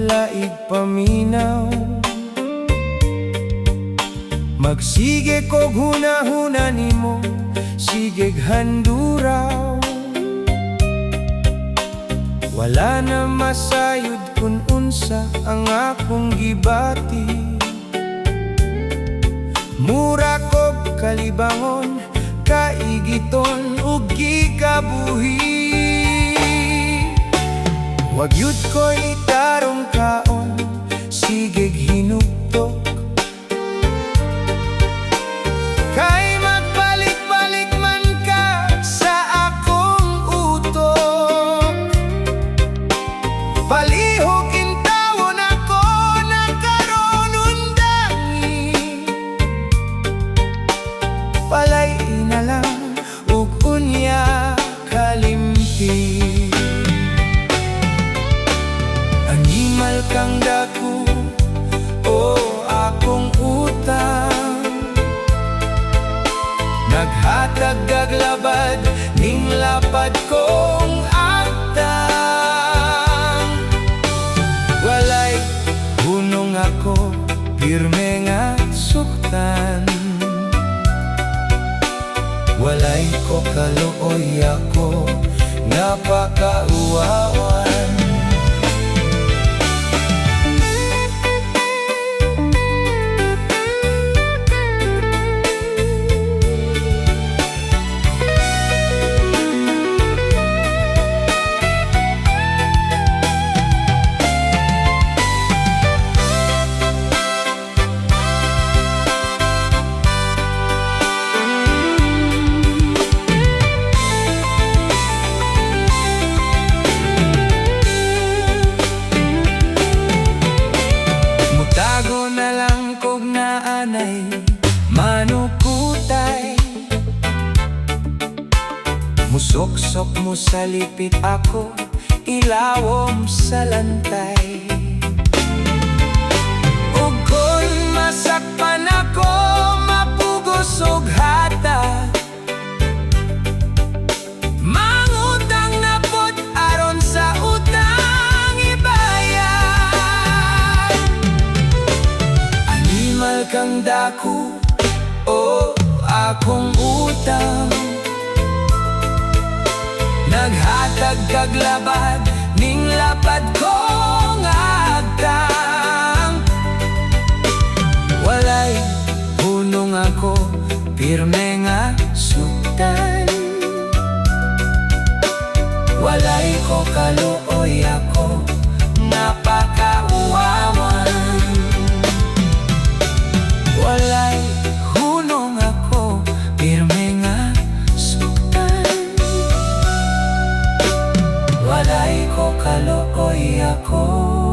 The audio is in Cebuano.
Laig paminaw. Magsige kog huna-huna nimo, sige handuraw. Wala na masayod kung unsa ang akong gibati. Mura kog kalibangon, kaigiton ug gikabuhi. Wa gyud ko'y itarong kaon, sige hinugtok. Kay magbalik-balik man ka sa akong utok. Palihog intawon ako na karon undangi. Palay na lang ug unya kalimti. Animal kang dako o akong utang. Naghatag kag labad ning lapad kong agtang. Walay hunong ako, pirme nga suktan. Walay ko kaluoy ako, napakauwawan. Mutago na lang kog naanay manukutay. Musuksok mo sa lipit ako, ilawom sa lantay. Ug kon masakpan ako, mapugos og hata. Mangutang na pod aron sa utang ibayad. Animal kang dako o akong utang. Naghatag kag labad ning lapad kong agtang. Walay hunong ako, pirme nga suktan. Walay ko kaluoy ako, napakauwawan. Walay hunong ako, pirme nga suktan. Walay ko kaluoy ako.